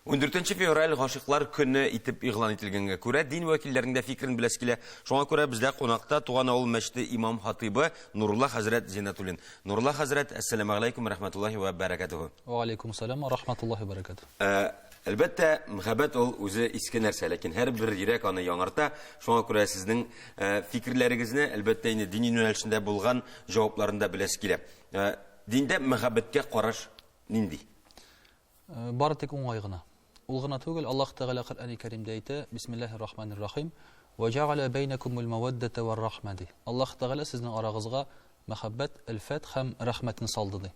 14 февраль гашыйклар көне итеп игълан ителгәнгә күрә, дин вәкилләренең дә фикерен беләсе килә. Шуңа күрә бездә кунакта Туган авыл мәчете имам хатыйбы Нурулла хәзрәт Зиннәтуллин. Нурулла хәзрәт, әссәламү галәйкүм рәхмәтуллаһи вә бәрәкәтүһү. Вә алейкум сәлам вә рахматуллаһи вә бәрәкәтүһ. Э, әлбәттә, мәхәббәт ул үзе иске нәрсә, ләкин һәрбер йөрәк аны яңарта. Шуңа күрә сезнең э, фикерләрегезне, әлбәттә, инде дини юнәлешендә булган җавапларын да беләсе килә. Э, диндә мәхәббәткә караш нинди? Э, бары тик уңай гына. Ул гына түгел, Аллаһ Тәгалә Коръәни Кәримдә әйтә, Бисмиллаһир Рахманир Рахим, "Ва җәгалә бәйнәкумул маваддата вар рахма" ди. Аллаһ Тәгалә сезнең арагызга мәхәббәт, өлфәт һәм рәхмәтен салды ди.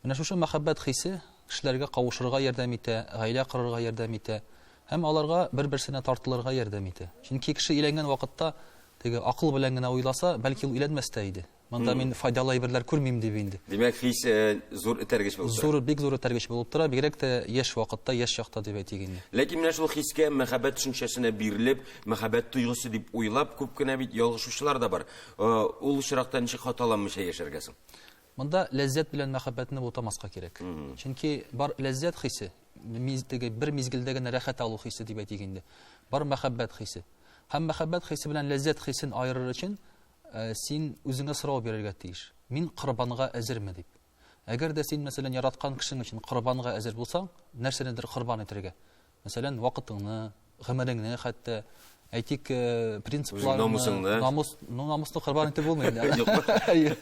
Менә шушы мәхәббәт хисе кешеләргә кавышырга ярдәм итә, гаилә корырга ярдәм итә һәм аларга бер-берсенә тартылырга ярдәм итә. Чөнки кеше өйләнгән вакытта теге акыл белән генә уйласа, бәлки ул өйләнмәс тә иде. Монда мин файдалы әйберләр күрмим дип инде. Димәк, хис зур этәргеч булып тора. Зур, бик зур этәргеч булып тора, бигрәк тә яшь вакытта, яшь чакта дип әйтик инде. Ләкин менә шул хискә, мәхәббәт төшенчәсенә бирелеп, мәхәббәт тойгысы дип уйлап, күп кенә бит ялгышучылар да бар. Ул очракта ничек хаталанмыйча яшәргә соң? Монда ләззәт белән мәхәббәтне бутамаска кирәк. Чөнки бар ләззәт хисе, теге бер мизгелдә генә рәхәт алу хисе дип әйтик инде. Бар мәхәббәт хисе. Һәм мәхәббәт хисе белән ләззәт хисен аерыр өчен син үзеңә сорау бирергә тиеш. Мин корбанга әзерме дип. Әгәр дә син, мәсәлән, яраткан кешең өчен корбанга әзер булсаң, нәрсәнедер корбан итәргә. Мәсәлән, вакытыңны, гомереңне хәтта, әйтик, принципларыңны, намусыңны. Намус, ну, намусны корбан итеп булмый инде.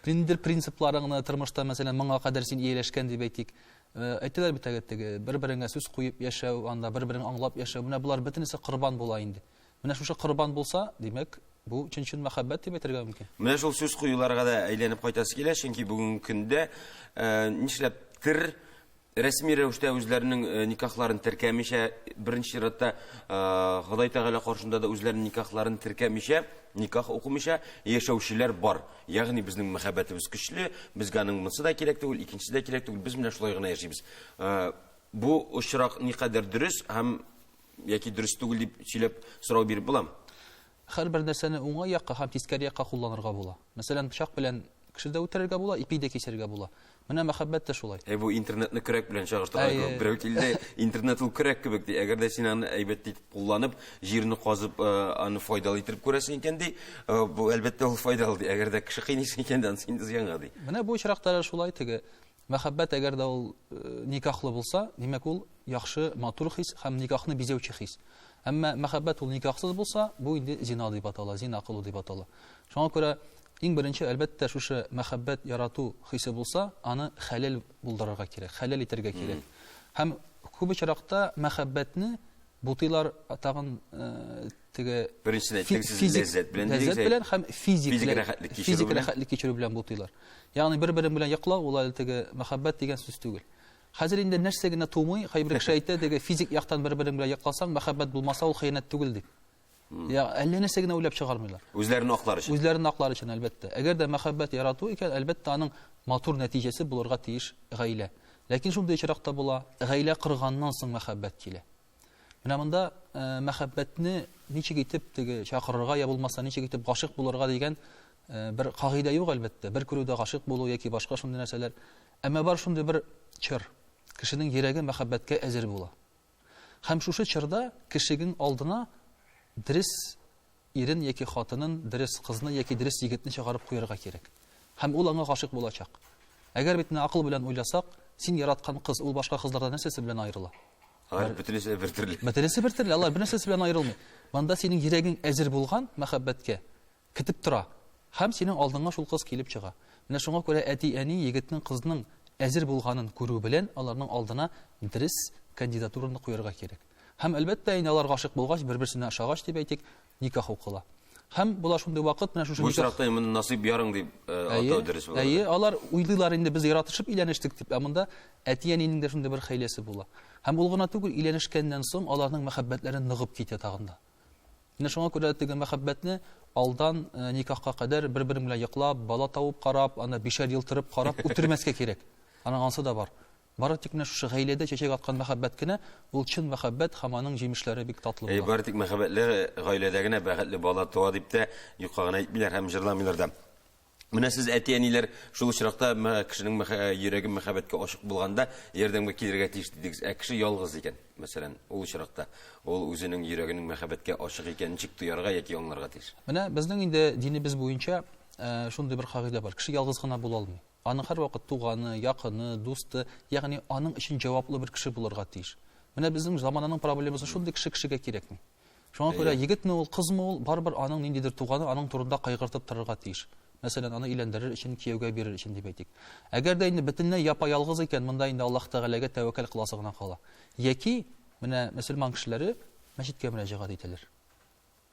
Ниндидер принципларыңны тормышта, мәсәлән, моңа кадәр син ияләшкән дип әйтик. Әйтәләр бит әле теге, бер-береңә сүз куеп яшәү, анда бер-береңне аңлап яшәү. Менә болар бөтенесе корбан була инде. Менә шушы корбан булса, димәк, бу чын-чын мәхәббәт дип әйтергә мөмкин. Менә шул сүз куюларга да әйләнеп кайтасы килә, чөнки бүгенге көндә э, нишләптер рәсми рәвештә үзләренең э, никахларын теркәмичә, беренче чиратта э, Ходай Тәгалә каршында да үзләренең никахларын теркәмичә, никах укымыйча яшәүчеләр бар. Ягъни безнең мәхәббәтебез көчле, безгә аның монысы да кирәк түгел, икенчесе дә кирәк түгел, без менә шулай гына яшибез. Бу очрак никадәр дөрес һәм яки дөрес түгел дип сөйләп сорау биреп буламы? Һәрбер нәрсәне уңай якка һәм тискәре якка кулланырга була. Мәсәлән, пычак белән кеше дә үтерергә була, ипи дә кисәргә була. Менә мәхәббәт тә шулай. Әй, бу интернетны көрәк белән чагыштырган кебек. Берәү килде, интернет ул көрәк кебек ди. Әгәр дә син аны әйбәт итеп кулланып, җирне казып, э, аны файдалы итеп күрәсең икән ди, э, бу әлбәттә ул файдалы ди. Әгәр дә кеше кыйныйсың икән ди, анысы инде зыянга ди. Менә бу очракта да шулай теге Мәхәббәт әгәр дә ул никахлы булса, димәк ул яхшы, матур хис һәм никахны бизәүче хис. Әмма мәхәббәт ул никахсыз булса, бу инде зина дип атала, зина кылу дип атала. Шуңа күрә иң беренче, әлбәттә, шушы мәхәббәт, ярату хисе булса, аны хәләл булдырырга кирәк, хәләл итәргә кирәк. Һәм күп очракта мәхәббәтне бутыйлар тагын теге Беренчесен әйттегез сез ләззәт белән дидегез. Ләззәт белән һәм физик физик рәхәтлек кичерү физик рәхәтлек кичерү белән бутыйлар. Ягъни бер-берең белән йоклау ул әле теге мәхәббәт дигән сүз түгел. Хәзер инде нәрсә генә тумый, кайбер кеше әйтә, теге физик яктан бер-берең белән йокласаң, мәхәббәт булмаса, ул хыянәт түгел дип. Я, әллә нәрсә генә уйлап чыгармыйлар. Үзләрен аклар өчен. Үзләрен аклар өчен, әлбәттә. Әгәр дә мәхәббәт ярату икән, әлбәттә, аның матур нәтиҗәсе булырга тиеш гаилә. Ләкин шундый очрак та була, гаилә корганнан соң мәхәббәт килә. Менә монда э, мәхәббәтне ничек итеп теге чакырырга я булмаса ничек итеп гашыйк булырга дигән э, бер кагыйдә юк әлбәттә. Бер күрүдә гашыйк булу яки башка шундый нәрсәләр. Әмма бар шундый бер чор. Кешенең йөрәге мәхәббәткә әзер була. Һәм шушы чорда кешегең алдына дөрес ирен яки хатынын, дөрес кызны яки дөрес егетне чыгарып куярга кирәк. Һәм ул аңа гашыйк булачак. Әгәр бит менә акыл белән уйласак, син яраткан кыз ул башка кызлардан нәрсәсе белән аерыла? Алар бөтенесе бер төрле. Бөтенесе бер төрле, алар бер нәрсәсе белән аерылмый. Монда синең йөрәгең әзер булган мәхәббәткә, көтеп тора. Һәм синең алдыңа шул кыз килеп чыга. Менә шуңа күрә әти-әни егетнең, кызның әзер булганын күрү белән аларның алдына дөрес кандидатураны куярга кирәк. Һәм, әлбәттә, инде алар гашыйк булгач, бер-берсенә ошагач дип әйтик, никах укыла. Һәм була шундый вакыт, менә шушы Бу очракта моны насыйп ярың дип э, атау дөрес була. Әйе, алар уйлыйлар инде без яратышып өйләнештек дип, ә монда әти-әнинең дә шундый бер хәйләсе була. Һәм ул гына түгел, өйләнешкәннән соң аларның мәхәббәтләре ныгып китә тагын да. Менә шуңа күрә теге мәхәббәтне алдан э, никахка кадәр бер-берең белән йоклап, бала табып карап, анда бишәр ел торып карап үтермәскә кирәк. Аның ансы да бар. Бары тик менә шушы гаиләдә чәчәк аткан мәхәббәт кенә, ул чын мәхәббәт һәм аның җимешләре бик татлы була. Бары тик мәхәббәтле гаиләдә генә бәхетле бала туа дип тә юкка гына әйтмиләр һәм җырламыйлар да. Менә сез әти-әниләр шул очракта кешенең йөрәге мәхәббәткә ачык булганда ярдәмгә килергә тиеш дидегез. Ә кеше ялгыз икән, мәсәлән, ул очракта ул үзенең йөрәгенең мәхәббәткә ачык икәнен ничек тоярга яки аңларга тиеш? Менә безнең инде динебез буенча шундый бер кагыйдә бар. Кеше ялгыз гына була алмый. Аның һәрвакыт туганы, якыны, дусты, ягъни аның өчен җаваплы бер кеше булырга тиеш. Менә безнең замананың проблемасы шундый кеше кешегә кирәкми. Шуңа күрә егетме ул, кызмы ул, барыбер аның ниндидер туганы аның турында кайгыртып торырга тиеш. Мәсәлән, аны өйләндерер өчен, кияүгә бирер өчен дип әйтик. Әгәр дә инде бөтенләй япа-ялгыз икән, монда инде Аллаһ Тәгаләгә тәвәккәл кыласы гына кала. Яки менә мөселман кешеләре мәчеткә мөрәҗәгать итәләр.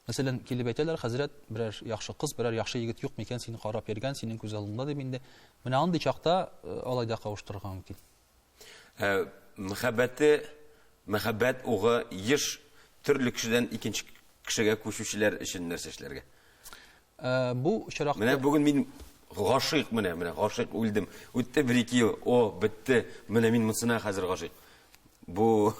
Мәсәлән, килеп әйтәләр, хәзрәт, берәр яхшы кыз, берәр яхшы егет юк микән сине карап йөргән, синең күз алдыңда дип инде. Менә андый чакта э, алай да кавыштырырга мөмкин. Ә, мәхәббәте, мәхәббәт угы еш төрле кешедән икенче кешегә күчүчеләр өчен нәрсә эшләргә? Ә, бу очракта Менә бүген мин гашыйк менә, менә гашыйк үлдем. Үтте бер-ике ел, о, бетте. Менә мин монысына хәзер гашыйк. Бу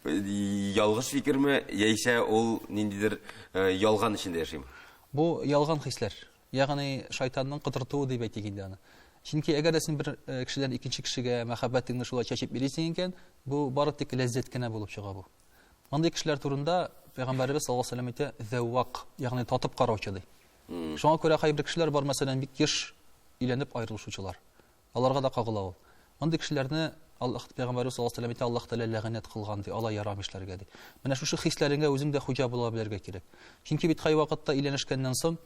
ялгыш фикерме, яисә ул ниндидер э, ялган эчендә яшиме? Бу ялган хисләр. Ягъни шайтанның котыртуы дип әйтик инде аны. Чөнки әгәр дә син бер э, кешедән икенче кешегә мәхәббәтеңне шулай чәчеп йөрисең икән, бу бары тик ләззәт кенә булып чыга бу. Мондый кешеләр турында Пәйгамбәребез саллаллаһу алейһи вәсәлләм әйтә, зәввак, ягъни татып караучы ди. Шуңа күрә кайбер кешеләр бар, мәсәлән, бик еш өйләнеп аерылышучылар. Аларга да кагыла ул. Мондый кешеләрне Аллаһ Пәйгамбәребез саллаллаһу алейһи вәсәлләм әйтә, Аллаһ Тәгалә ләгънәт кылган ди, алай ярамый эшләргә ди. Менә шушы хисләреңә үзең дә хуҗа була белергә кирәк. Чөнки бит кайвакытта өйләнешкәннән соң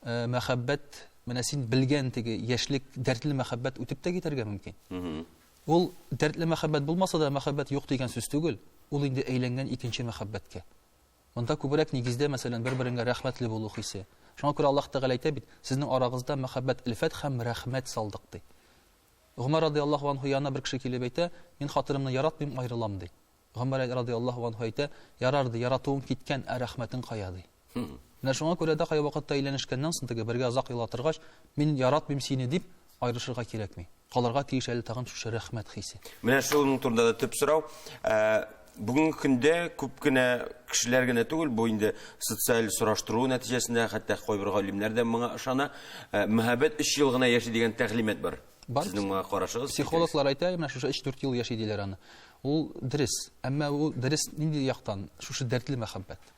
э, мәхәббәт, менә син белгән теге яшьлек дәртле мәхәббәт үтеп тә китәргә мөмкин. Ул дәртле мәхәббәт булмаса да мәхәббәт юк дигән сүз түгел, ул инде әйләнгән икенче мәхәббәткә. Монда күбрәк нигездә, мәсәлән, бер-береңә рәхмәтле булу хисе. Шуңа күрә Аллаһ Тәгалә әйтә бит, сезнең арагызда мәхәббәт, өлфәт һәм рәхмәт салдык, ди. Гомәр радыяллаһу анһу янына бер кеше килеп әйтә, мин хатынымны яратмыйм, аерылам, ди. Гомәр радыяллаһу анһу әйтә, ярар, ди, яратуың киткән, ә рәхмәтең кая, ди. Менә шуңа күрә дә кайвакытта өйләнешкәннән соң теге бергә озак ел торгач, мин яратмыйм сине дип аерышырга кирәкми. Калырга тиеш әле тагын шушы рәхмәт хисе. Менә шуның турында да төп сорау. Ә, бүгенге көндә күп кенә кешеләр генә түгел, бу инде социаль сораштыру нәтиҗәсендә, хәтта кайбер галимнәр дә моңа ышана. Ә, мәхәббәт өч ел гына яши дигән тәгълимат бар. Бар. Сезнең моңа карашыгыз? Психологлар әйтә, менә шушы 3-4 ел яши диләр аны. Ул дөрес. Әмма ул дөрес нинди яктан? Шушы дәртле мәхәббәт.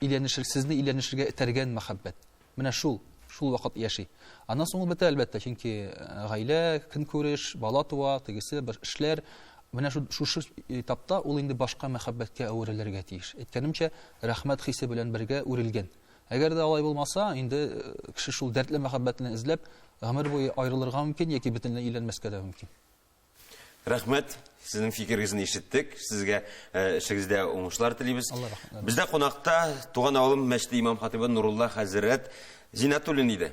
Өйләнешер, сезне өйләнешергә этәргән мәхәббәт. Менә шул, шул вакыт яши. Аннан соң ул бетә, әлбәттә, чөнки э, гаилә, көнкүреш, бала туа, тегесе, бер эшләр. Менә шу, шушы этапта ул инде башка мәхәббәткә әверелергә тиеш. Әйткәнемчә, рәхмәт хисе белән бергә үрелгән. Әгәр дә алай булмаса, инде э, кеше шул дәртле мәхәббәтне эзләп, гомер буе аерылырга мөмкин яки бөтенләй өйләнмәскә дә мөмкин. Рәхмәт, сезнең фикерегезне ишеттек. Сезгә э, эшегездә уңышлар телибез. Алла рәхмәт. Бездә кунакта туган авылым мәчете имам хатибы Нурулла хәзрәт Зинатуллин иде.